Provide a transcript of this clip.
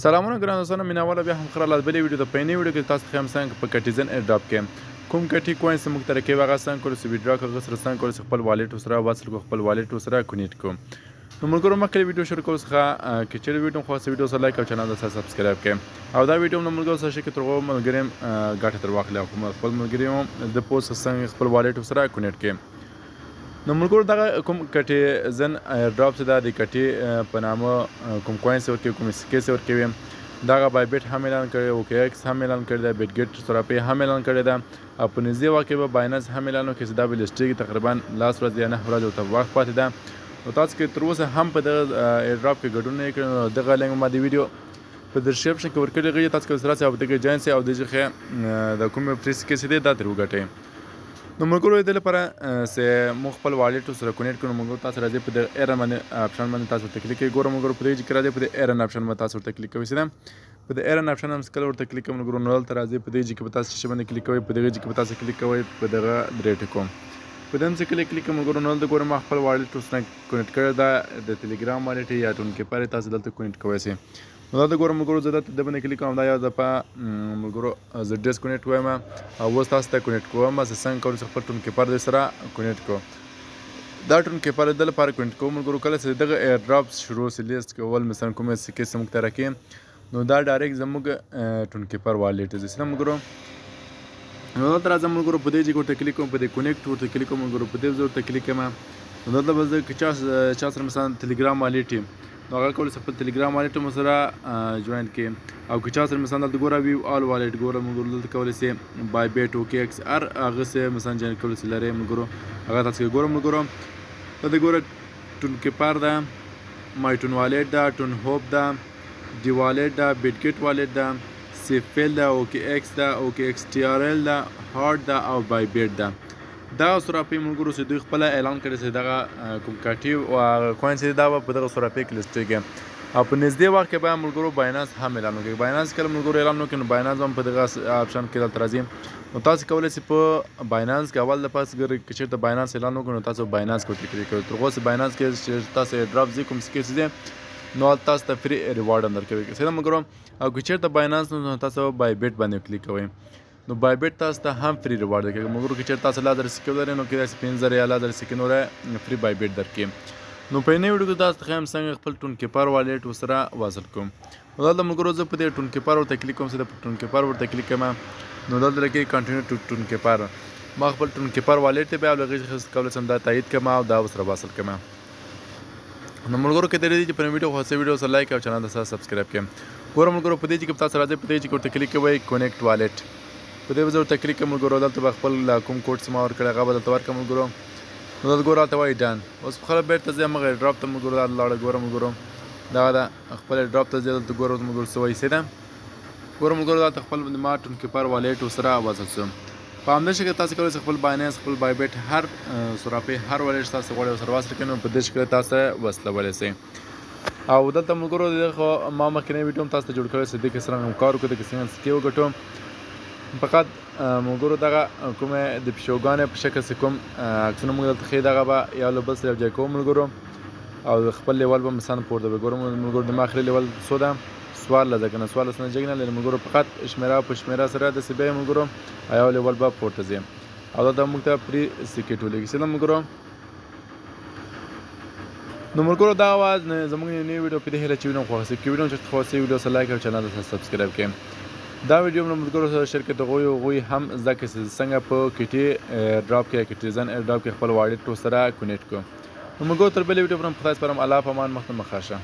سلامونه ګران دوستانو مینواله بیا هم ښه راغلاست بلې ویډیو ته. په نۍ ویډیو کې تاسو ته ښیم څنګه په کټیزن ایرډراپ کې کوم کټي کوینس موږ ته راکوي، هغه څنګه کولای شو ویډرا کړو، هغه سره څنګه کولای شو خپل والټ سره وصل کړو، خپل والټ سره کنیټ کړو. نو ملګرو، مخکې له ویډیو شروع کولو څخه که چیرې ویډیو مو خوښه شي، ویډیو سره لایک او چینل سره سبسکرایب کړئ او دا ویډیو هم له ملګرو سره شریک کړئ، تر هغو ملګري ګټه تر واخلي او خپل ملګري هم د پوسټ څنګه خپل والټ سره کنیټ کړي. نو ملګرو، دغه کوم کټي زن ایرډراپ چې دا د کټي په نامه کوم کوینس ورکوي، کوم سکې ورکوي، دغه بای بیټ هم اعلان کړی، او کې ایکس هم اعلان کړی ده، بیټ ګیټ صرافي هم اعلان کړی ده او په نږدې وخت کې به بایننس هم اعلان وکړي چې دا به لیسټ کېږي. تقریبا لاس ورځ یا 9 ورځې ورته وخت پاتې ده. نو تاسو که تر اوسه هم په دغه ایرډراپ کې ګډون نه کړئ، نو دغه لینک ما د ویډیو په ډسکرپشن کې ورکړی غي، تاسو که سره او دغه جوین سئ او دغه د کومې فري سکې چې دی دا ترې وګټئ. نو ملګرو، د دې لپاره چې موږ خپل والټ سره کنیکټ کړو، موږ تاسو راځي په دغه ایرن باندې آپشن باندې تاسو ورته کلیک کوئ. ګوره ملګرو، په دې کې راځي، په دې ایرن آپشن باندې تاسو ورته کلیک کوئ. سیده په دې ایرن آپشن هم کله ورته کلیک کوئ ملګرو، نو دلته راځي، په دې کې به تاسو څه باندې کلیک کوئ؟ په دې کې به تاسو کلیک کوئ په دغه درې ټکو. په دې هم کلیک کلیک ملګرو، نو دلته ګوره ما خپل والټ سره کنیکټ کړی دا د ټلګرام والټ یا ټون کیپر تاسو دلته کنیکټ کوئ سي. نو دا ګوره ملګرو، زه دلته د باندې کلیک کوم، دا یو دفعه ملګرو زه ډیسکنیکټ وایم او اوس تاسو ته کنیکټ کوم چې څنګه کولی شئ خپل ټون کیپر دې سره کنیکټ کړو. دا ټون کیپر د لپاره کنیکټ کوم ملګرو، کله چې دغه ایرډراپ شروع شي لیست کول، مثلا کومه سکې چې موږ ته راکړي، نو دا ډایرکټ زموږ ټون کیپر والټ ته ځي ملګرو. نو دلته راځم ملګرو، په دې چې ورته کلیک کوم، په دې کنیکټ ورته کلیک کوم ملګرو، په دې ورته کلیک کوم. نو دلته به زه که چا چا سره مثلا ټلګرام والټ، نو هغه کولی شي خپل ټلګرام والټ مو سره جوین کړي او که چا سره مثلا دلته ګوره ویو آل والټ، ګوره ملګرو، دلته کولی شي بای بیټ او کې ایکس ار هغه سه مثلا جوین کولی شي لري ملګرو هغه. تاسو ګوره ملګرو، دلته ګوره ټون کیپر ده، مای ټون والټ ده، ټون هوپ ده، ډي والټ ده، بیټ ګیټ والټ ده، سیفیل ده، او کې ایکس ده، او کې ایکس ټي آر ایل ده، هارت ده او بای بیټ ده. دغه صرافي ملګرو چې دوی خپله اعلان کړی چې دغه کوم کټي او کوین چې دا به په دغه صرافي کې لیست کېږي او په نږدې وخت کې به ملګرو بایننس هم اعلان وکړي. بایننس کله ملګرو اعلان وکړي، نو بایننس هم په دغه آپشن کې دلته راځي. نو تاسو کولی شئ په بایننس کې اول د پاس ګر که چېرته بایننس اعلان وکړي، نو تاسو بایننس کې ورته کلیک کوئ، تر هغو چې بایننس کې چې تاسو ډراپ ځي کوم سکې چې نو تاسو ته فري ریوارډ هم درکوي. سیده ملګرو، او که چېرته بایننس، نو تاسو بای بیټ باندې کلیک کوئ، نو بای بیټ تاسو ته هم فري ریوارډ درکوي ملګرو. که چېرته تاسو لا زر سکې ولرئ، نو کېدای شي 5000 یا لا زر سکې نوره فري بای بیټ درکړي. نو په نوې ویډیو کې تاسو ته ښیم څنګه خپل ټون کیپر والټ ورسره وصل کړو. نو دلته ملګرو، زه په دې ټون کیپر ورته کلیک کوم. چې په ټون کیپر ورته کلیک کوم، نو دلته لکه کنټینیو ټو ټون کیپر، ما خپل ټون کیپر والټ ته بیا لږ څه کولی شم دا تایید کړم او دا ورسره وصل کړم. نو ملګرو، کې درې چې په ویډیو خو ویډیو سره لایک او چینل سره سبسکرایب کړئ. ګوره ملګرو، په دې چې تاسو راځئ، په دې چې ورته کلیک کوئ، کنیکټ والټ، په دې ورته کلیک کوم ملګرو. دلته به خپل کوم کوډ چې ما ورکړی هغه به دلته ورکړم ملګرو. نو دلته ګوره ته وایي ډن. اوس خپل بیرته ځم هغه ډراپ ته ملګرو. دا لاړه، ګوره ملګرو، دا ده خپل ډراپ ته ځي. دلته ګوره ملګرو څه وایي. سیده ګوره ملګرو، دلته خپل ما ټون کیپر والټ ورسره وصل شو. په همدې شکل تاسو کولی شئ خپل بایننس، خپل بای بیټ، هر صرافي، هر والټ تاسو غواړئ ورسره وصل کړئ، نو په دې شکل تاسو وصلولی شئ. او دلته ملګرو، خو ما مخکینی ویډیو هم تاسو ته جوړ کړی چې دې کې څرنګه کار وکړو، دې کې څنګه سکې وګټو. فقط ملګرو، دغه کومه د پیشوګانې په شکل چې کوم عکسونه موږ دلته ښیي، دغه به یو له بل سره یو ځای کوو ملګرو او خپل لیول به مثلا پورته وي. ګورم ملګرو، د ما اخري لیول څو ده؟ 14 ده که نه؟ 14 نه جګ نه لري ملګرو. فقط شمېره په شمېره سره داسې بیا ملګرو او یو لیول به پورته ځي او دلته موږ ته فري سکې ټولېږي. سلام ملګرو. نو ملګرو، دا اواز زموږ نوې ویډیو، په دې هیله چې ویډیو خوښ شي. که ویډیو چېرته خوښ شي، ویډیو سره لایک او چینل سره سبسکرایب کړئ. دا ویډیو له ملګرو سره شریک کړئ، هغوی هغوی هم زده کړي چې څنګه په کټي ډراپ کې، کټیزن ایرډراپ کې خپل والټ سره کنیکټ کړو. نو ملګرو، تر بلې ویډیو پورې خدای سپارم، الله په امان، مخ ته مخه شه.